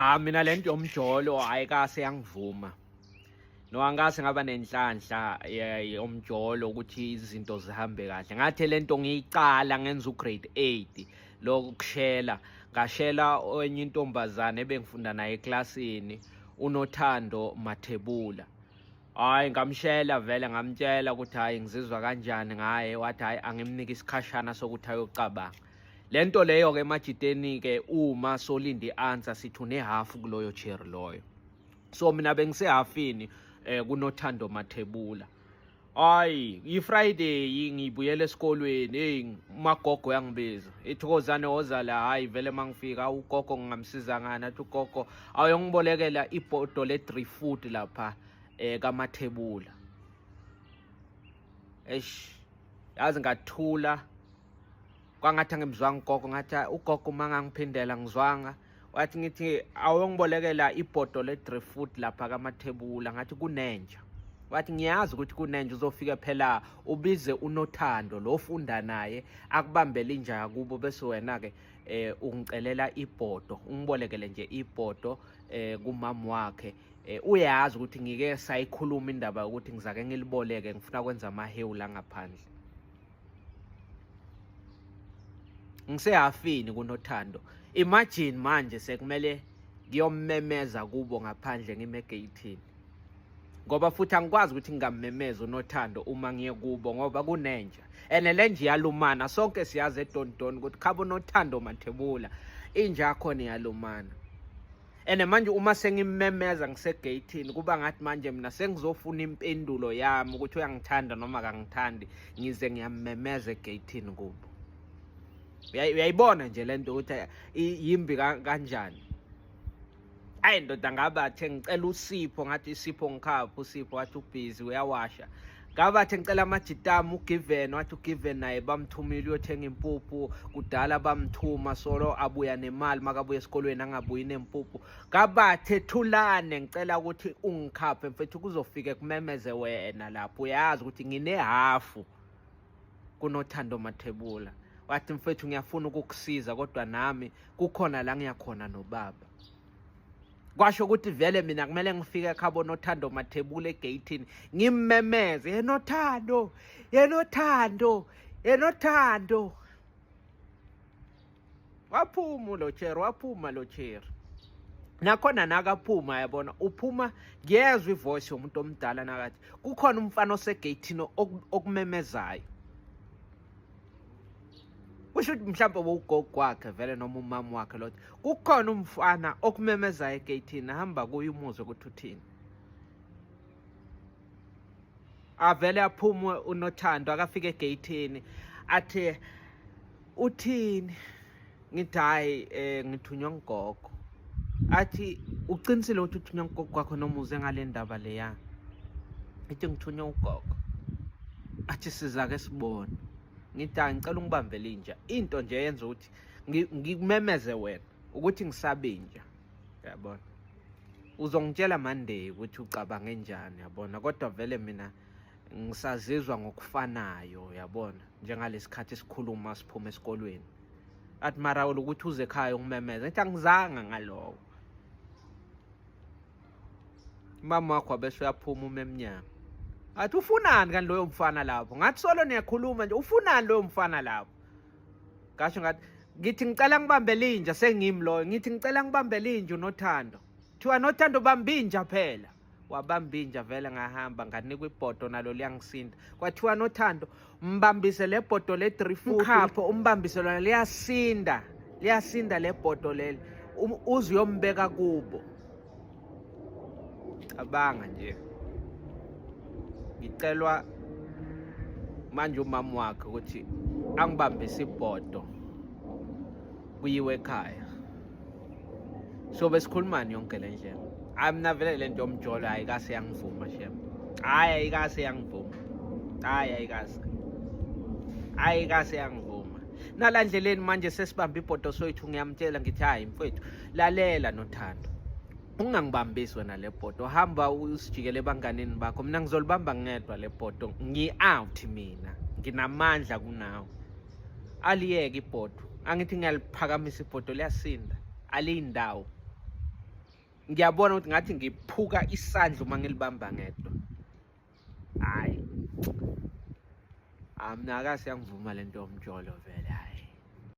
Ah mina lento yomjolo ayikase yangivuma. No angase ngaba nenhlanhla yomjolo ukuthi izinto zihambe kahle. Ngathi lento ngiyiqala ngenza ugrade 8 lokushela. Ngashela enye intombazane ebengifunda naye eklasini uNothando Mathebula. Hayi ngamshela vele ngamtshela ukuthi hayi ngizizwa kanjani ngaye wathi hayi angimnike isikhashana sokuthi ayocabanga. Le nto leyo ke emajiteni ke uma solinda i-answer sithi unehafu kuloyo cherry loyo. So mina bengisehafini kunoThando Mathebula. Hayi, i-Friday ngibuyela esikolweni, hey umagogo uyangibiza. Ithokozane woza la, hayi vele mangifika ugogo ngingamsiza ngani athi ugogo awuyongibolekela ibhodo le driftwood lapha kaMathebula. Eish, yazi ngathula kwangathi angimzwanga ugogo, ngathi ugogo uma ngangiphindela ngizwanga. Wathi ngithi awuyongibolekela ibhodo le driftwood lapha kaMathebula, ngathi kunenja. Wathi ngiyazi ukuthi kunenja, uzofika phela ubize uNothando lo ofunda naye akubambele inja yakubo, bese wena ke ungicelela ibhodo, ungibolekele nje ibhodo kumama wakhe. Uyazi ukuthi ngike sayikhuluma indaba yokuthi ngizake ngiliboleke, ngifuna kwenza amahewu la ngaphandle. Ngisehafini kunoThando. Imagine manje sekumele ngiyomemeza kubo ngaphandle ngime egeyithini. Ngoba futhi angikwazi ukuthi ngingammemeza uNothando uma ngiye kubo ngoba kunenja. And le nja iyalumana, sonke siyazi eDondon ukuthi khabo uNothando Mathebula inja yakhona iyalumana. And manje uma sengimemeza ngisegeyithini kuba ngathi manje mina sengizofuna impendulo yami ukuthi uyangithanda noma akangithandi, ngize ngiyamemeza egeyithini kubo. Uyayibona nje lento ukuthi yimbi kanjani. Ayi ndoda, ngabathe ngicela uSipho, ngathi isipho ngikhapha uSipho, wathi ubhizi uyawasha. Ngabathe ngicela amajitamu uGiven, wathi uGiven naye bamthumile uyothenga impuphu, kudala bamthuma solo abuya nemali makabuya esikolweni angabuyi nempuphu. Ngabathe thulane ngicela ukuthi ungikhaphe mfethu kuzofike kumemeze wena lapho, uyazi ukuthi nginehafu kunoThando Mathebula. Wathi mfethu ngiyafuna ukukusiza kodwa nami kukhona la ngiyakhona nobaba. Kwasho ukuthi vele mina kumele ngifike ekhabo noThando Mathebula egeyithini ngimmemeze, yenoThando, yenoThando, yenoThando. Waphuma lo cherry, waphuma lo cherry. Nakhona nakaphuma yabona uphuma ngiyezwa ivoice yomuntu omdala nakathi kukhona umfana osegeyithini okumemezayo. Kusho ukuthi mhlawumbe ugogo wakhe vele noma umama wakhe lothi kukhona umfana okumemezayo egeyithini, hamba kuye umuzwe ukuthi uthini. Avele aphume uNothando akafike egeyithini athi uthini, ngithi hayi ngithunywa ngugogo. Athi uqinisile ukuthi uthunywa ngugogo wakho noma uze ngale ndaba leya? Ithi ngithunywa ugogo. Athi siza ke sibone. Ngithi hayi ngicela ungibambele inja, into nje yenza ukuthi ngikumemeze wena ukuthi ngisabe inja, yabona. Uzongitshela Monday ukuthi ucabange njani, yabona, kodwa vele mina ngisazizwa ngokufanayo, yabona, njengalesikhathi sikhuluma siphuma esikolweni. Athi mara ukuthi uze ekhaya ungimemeze, ngithi angizanga ngaloko. Umama wakho abese uyaphuma uma emnyango. Athi ufunani kanti loyo mfana lapho? Ngathi solo niyakhuluma nje, ufunani loyo mfana lapho? Ngasho ngathi ngithi ngicela ngibambele inja, sengimi loyo, ngithi ngicela ngibambele inja uNothando. Thiwa Nothando bamba inja phela. Wabamba inja vele, ngahamba nganikwa ibhodo nalo liyangisinda. Kwathiwa Nothando mbambise le bhodo le driftwood khapho, umbambise lona liyasinda, liyasinda le bhodo leli, uze uyombeka kubo. Cabanga nje, ngicelwa manje umama wakhe ukuthi angibambise ibhodo kuyiwe ekhaya. So besikhulumani yonke le ndlela. Hayi mina vele le nto yomjolo ayikase yangivuma shem. Hayi ayikase yangivuma. Hayi ayikase. Ayikase yangivuma. Nala ndleleni manje sesibamba ibhodo soyithu, ngiyamtshela ngithi hayi mfethu lalela Nothando. Ungangibambisi wena le bhodo, hamba usijikele ebanganini bakho, mina ngizolibamba ngedwa le bhodo, ngi-out mina, nginamandla kunawe. Aliyeke ibhodo, angithi ngiyaliphakamisa ibhodo liyasinda, aliyindawo. Ngiyabona ukuthi ngathi ngiphuka isandla uma ngilibamba ngedwa. Hayi, mina akase yangivuma lento yomjolo vele, hayi.